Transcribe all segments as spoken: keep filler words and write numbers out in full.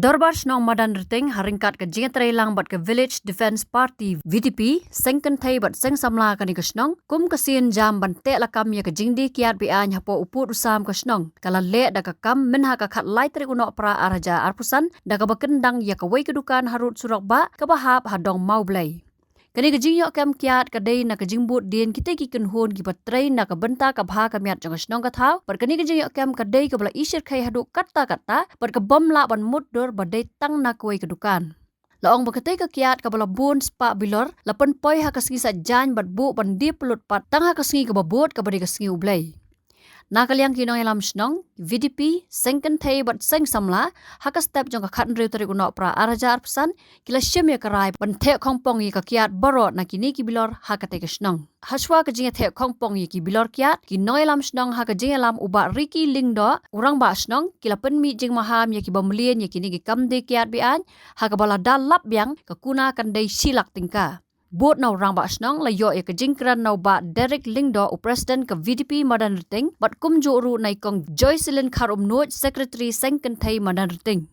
Dorbar Shnong Madan Rting ha ryngkat ka jingïatreilang bad ka Village Defence Party, V D P, seng kynthei bad seng samla kane ka shnong, kum ka sien jam ban teh lakam ïa ka jingdie kiad be-aiñ hapoh u pud u sam ka shnong, ka la leh da ka kam mynha ka khatlai tarik u Nohprah ar hajar arphew san, da kaba kyndang ïa kawei ka dukan harud surok bah kaba hap ha dong Mawblei. Kane ka jingïoh kem kiad ka dei na ka jingbud dien kitei ki kynhun kiba trei na ka bynta ka bha ka miat jong ka shnong ka thaw, bad kane ka jingïoh kem ka dei kaba la ishyrkhei haduh katta katta, bad ka bym lah ban mutdur ba dei tang na kawei ka dukan. La ong ba katei ka kiad kaba la bun spah bilor, la pynpoi ha ka sngi Saitjaiñ bad buh ban die pynlut pat tang ha ka sngi kaba bud kaba dei ka sngi U Blei. Na ka liang ki nongïalam shnong, V D P, seng kynthei bad seng samla, ha ka step jong ka khathynriew tarik u Nohprah ar hajar arphew san, ki la shim ïa ka rai ban theh khongpong ïa ka kiad baroh na kine ki bilor ha katei ka shnong. Hashwa ka jingïatheh khongpong ïa ki bilor kiad, ki nongïalam shnong ha ka jingïalam u Bah Ricky Lyngdoh, u rangbah shnong, ki la pynmih jingmaham ïa kiba mlien ïa kine ki kam die kiad be-aiñ, ha kaba la da lap biang ka kuna kan dei shi lak tyngka. Bud na u rangbah shnong la ïoh ïa ka jingkren na u Bah Derek Lyngdoh, u President ka V D P Madan Rting, bad kumjuh ruh na i Kong Joycelyn Kharumnuid, Secretary seng kynthei Madan Rting.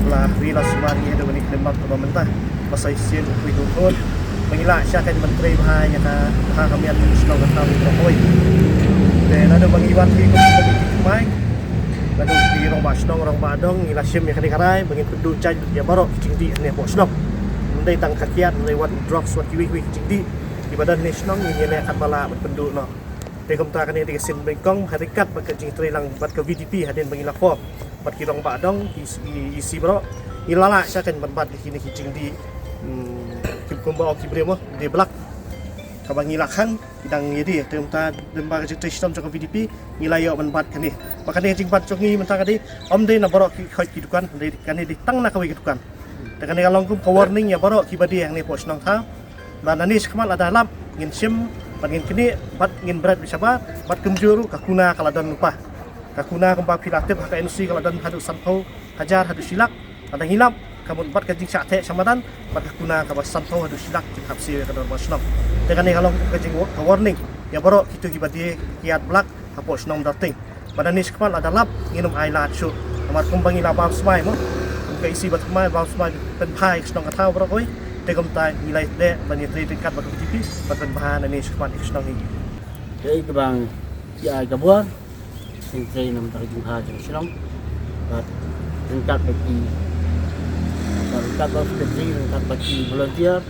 La ri la sumar ngi da bani khlem bak kaba mynta. Ba sa shisien u pui u khun. Ba ngi la sha kan ban trei bha ïa ka bha ka miat ka shnong ka thaw ka hoi. Te naduh ba ngi wan hi kum ka komiti thymmai, naduh ki rangbah shnong rangbah dong ngi la shim ïa kane ka rai ba ngin pynduh jaiñ ïa baroh ki jingdih hangne hapoh shnong. Ym dei tang ka kiad, ym dei wat drugs, wat kiwei kiwei ki jingdih kiba don hangne shnong, ngin ïaleh katba lah ban pynduh noh. Te kumta kane dei ka sien bengkong ha ryngkat bad ka jingtreilang bad ka V D P hadien ba ngi la form bad ki rangbah dong, ki, ki E C baroh. Ngi la lah sha kan ban bat ïa kine ki jingdih, hmm, ki kumba ong ki briew mo, dih blak. Kaba ngi la khang ki dang ïa dih, te kumta dei ba ka jingtrei shitom jong ka V D P ngi la ïoh ban bat kane. Ba kane ka jingbat jong ngi mynta ka dei ym dei na baroh ki khoit ki dukan, dei kane dei tang na kawei ka dukan. Te kane ka long kum ka warning ïa baroh kiba die hangne hapoh shnong thaw. Ba nangne shakhmat lada lap ngin shim bad ngin knieh bad ngin bret beit shabar, bad kumjuh ruh ka kuna ka la don lypa. Ka kuna kumba phi la tip ha ka N O C ka la don haduh sanphew hajar haduh shi lak. Lada ngi lap ka mut bad ka jingshah theh sha madan bad ka kuna kaba sanphew haduh shi lak kin hap siew ïa ka dorbar shnong. Te kane ka long ka jing ka warning ïa baroh kito kiba die kiad blak hapoh shnong Darting. Ba nangne shakhmat lada lap ngin ym ailad shuh. Namar kumba ngi la bam smai mo, kum ka E C ba thymmai bam smai pynbha ïa ka shnong ka thaw baroh kawei. Te kumta ngi la ïa dei ban ïa trei ryngkat bad ka V D P bad pynbha nangne shakhmat ïa ka shnong hi. Dei kaba ngi ai ka bor, ngin trei namar ka jingbha jong ka shnong. Bad ryngkat bad ki, bad ryngkat bad ki, ryngkat bad ki volunteer.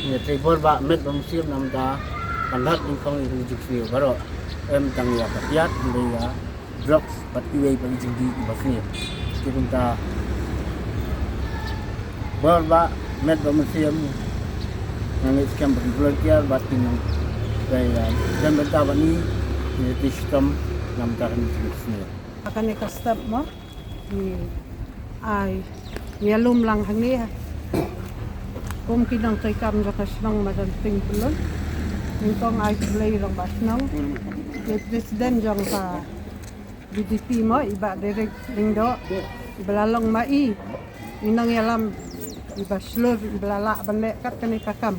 Ngi trei bor ba met ba mynsiem namar ban lad nyngkong ïa ka jingsniew baroh. Em tang ïa ka kiad, em ïa drugs bad kiwei pat ki jingdih kiba sniew. Te kumta bor ba met ba mynsiem. Ngi skhem bad ki volunteer bad ki nongtrei, eh, don bynta bad ngi, ngi trei shitom namar kane ka jingsniew. Kane ka step mo, ngi ai, ngi lum lang hangne ha. Kum ki nongtrei kam jong ka shnong Madanting Pyllun, nyngkong ai khublei rangbah shnong, ki president jong ka VDP mo, i Bah Derek Lyngdoh, i ba la long ma i, i nongïalam, i ba shlur, i ba la lah ban leh kat kane ka kam.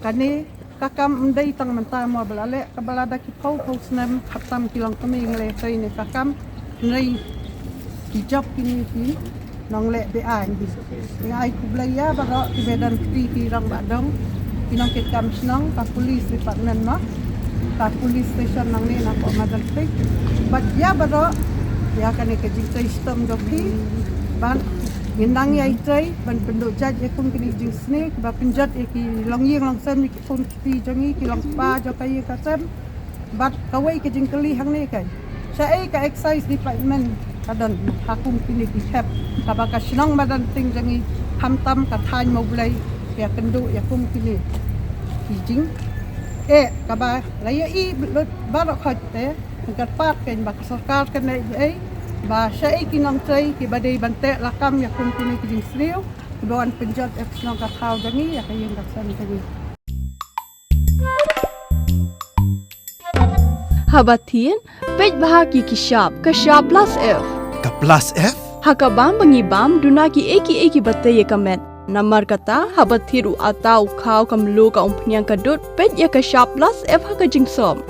Kane ka kam ym dei tang mynta mo ba la leh, kaba lada ki phew phew snem, khamtam ki longkmie ngi leh trei ne ka kam, hynrei ki jop kine ki nongleh be-aiñ. Ngi ai khublei ïa baroh kiba don kti, ki rangbah dong, ki nongkitkam shnong, ka police department mo, ka police station nangne na poh Madanting. Bad ïa baroh, ïa kane ka jingtrei shitom jong phi, bad ngin nang ïai trei ban pynduh jait ïa kum kine ki jingsniew kiba pynjot ïa ki longïing longsem, ïa ki khun kti jong ngi, ki longkpa jong ka ïing ka sem. Bad kawei ka jingkylli hangne ka, shaei ka excise department ka don ha kum kine ki khep, kaba ka shnong Madanting jong ngi, khamtam ka thaiñ Mawblei, ïakynduh ïa kum kine ki jing, eh, kaba la ïohi lut baroh khoit te, kyrpad kein ba ka sorkar kan leh ei, ba shaei ki nongtrei kiba dei ban teh lakam ïa kum kine ki jingsniew kiba wan pynjot ïa ka shnong ka thaw jong ngi, ïa ka ïing ka sem jong ngi. Haba thied, peit bha ki ki shap, ka shap plus F. Ka plus F? Ha ka bam ba ngi bam, duna kiei kiei kiba tei ïa ka met. Namar kata, haba thied u atta, u khaw, ka mluh, ka umphniang, ka dud, peit ïa ka shap plus F ha ka jingsop.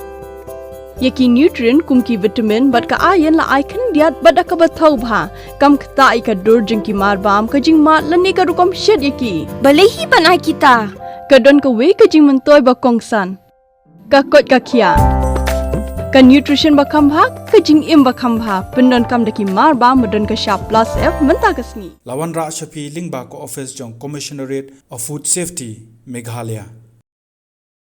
Ïa ki nutrient kum ki vitamin bad ka iron la ai khyndiat bad da kaba thaw bha, kam ktah ïa ka dur jong ki marbam, ka jingmad lane ka rukom shet ïa ki. Balei hi ban ai kita? Ka don kawei ka jingmyntoi ba kongsan. Ka koit ka khiah. Ka nutrition ba kham bha, ka jingim ba kham bha, pyndonkam da ki marbam ba don ka shap plus F mynta ka sngi. La wanrah sha phi lyngba ka office jong Commissionerate of Food Safety, Meghalaya.